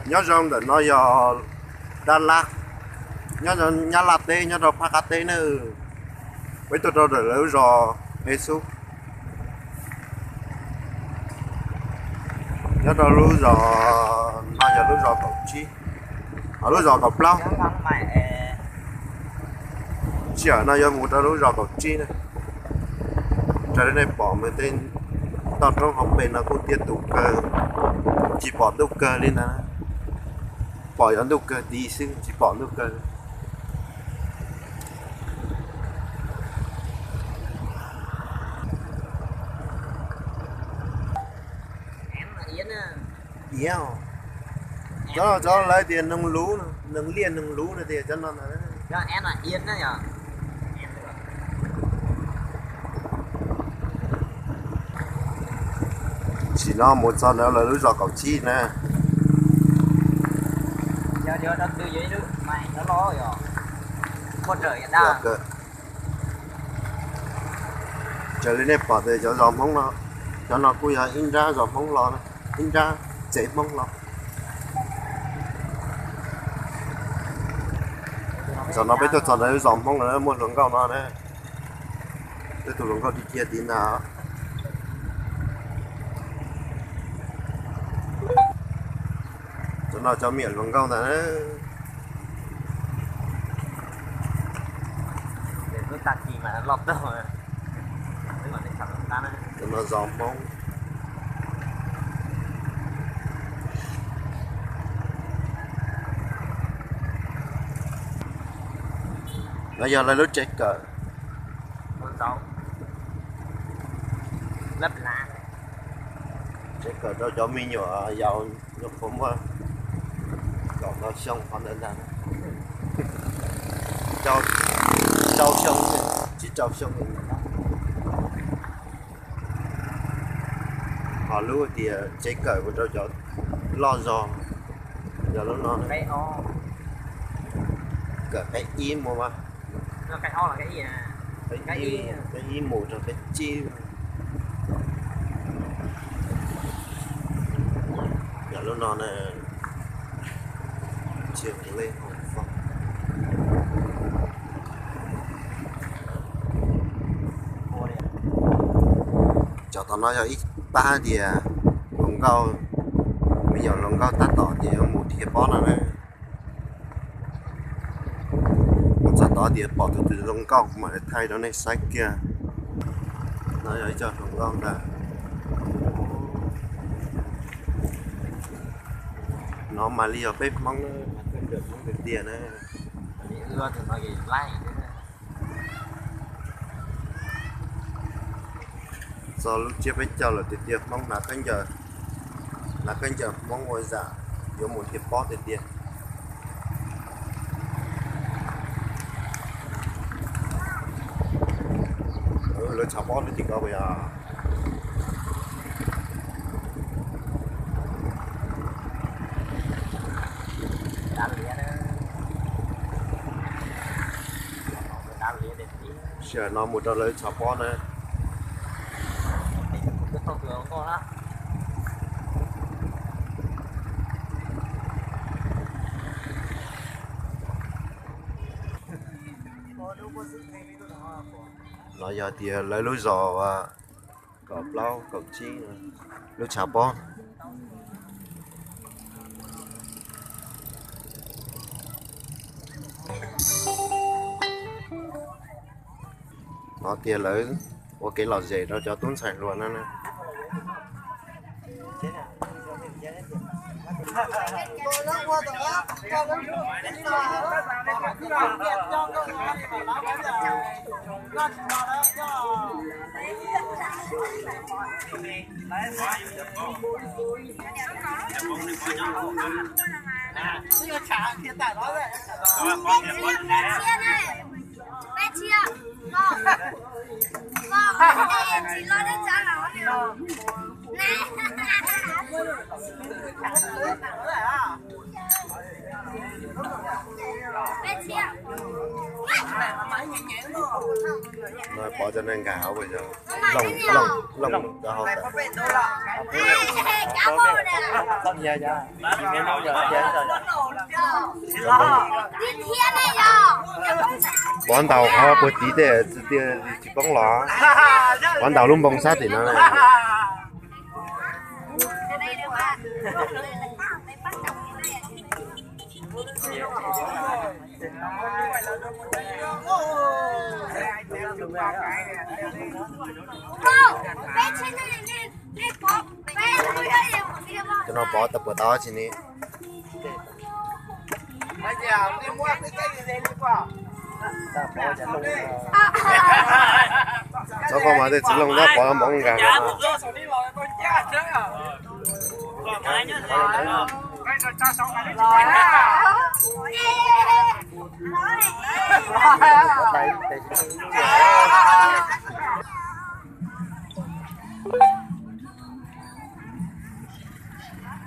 Nyob zoo ntawm no yog Dab Laj, nyob zoo Nyab Laj teb, nyob rau phab qab teb na. Peb tuaj rau ntawm lawv lub zos Ev Xub, nyob rau lub zos no yog lub zos kaum tsib, ho lub zos kaum plaub. Sij hawm no yuav mus rau lub zos kaum tsib na. Raws li nej pom mas tej toj roob hauv pes no kuj tiaj tus kawg, tsis pom ntuj kawg li ntag. Pom yuav ntuj kawg tid xwb, tsis pom ntuj kawg. Iab, cov, cov lawv tias noog luv, noog liaj noog luv no tias cov no ntag. Tam sim no mus txog ntawd lawv lub zos kaum tsib na. Raws li nej pom tias cov zos Hmoob no, cov no kuj yog ib nrab zos Hmoob los, ib nrab tsev Hmoob los. Tam no peb tuaj txog ntawm lub zos Hmoob no muaj hluas nkauj no na. Peb tus hluas nkauj cia cia tid ntag. Cov no cov me nyuam hluas nkauj ntag. Cov no zos Hmoob. No yog lawv lub tsev kawm. Tsev kawm rau cov me nyuam yaus nyuam qhuav muaj kaum rau xyoo qhov ntawd ntag. Rau xyoo, tsib rau xyoo. Ho lub tias tsev kawm ua rau cov loj zog, yog lub no, kawm qib ib mus mas, qib ib mus rau qib tsib. Yog lub no na, tsis ua li. Cov tom no yog ib pab tias hluas nkauj, me nyuam hluas nkauj tab tom tias yuav mus dhia pob no na. Mus txog tod tias pom tus twg zoo nkauj kuv mam li thaij rau nej saib kiag. No yog ib co hluas nkauj ntag. No mas li yog peb Hmoob, Hmoob tiag tiag na. Txog lub tsiab peb caug lawm tiag tiag, Hmoob hnav khaub ncaws, hnav khaub ncaws Hmoob ua zam yuav mus dhia pob tiag tiag. Lawv tshav pob no ces koj yog sij hawm no mus rau lawv tshav pob na. No yog tias lawv lub zos kaum plaub kaum tsib lub tshav pob. No tias lawv ua kev lom zem rau cov tub ntxhais hluas no na. No pov cov neeg nkag hauv, looj, looj cov hauv tas. Pov ntaus qhov puag tid tej, tsis poob los. Pov ntaus lub npoo sab tim no. Cov no pov tau puas tau tsis ni. Txhob koj mas tej txiv looj tab pov hmoov nkag.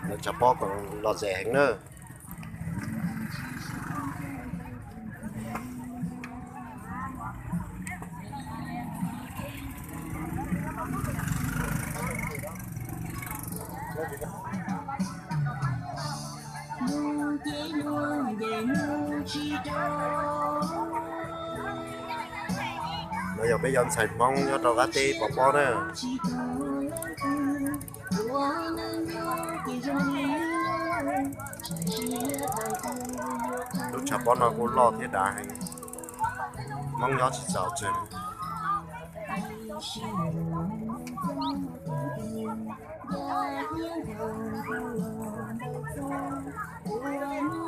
Lawv tshav pob koom lom zem heev na. No yog peb cov ntxhais Hmoob nyob rau qab teb pov pob na. Lub tshav pob no kuj loj thiab dav heev. Hmoob nyob tsis txaus tseg.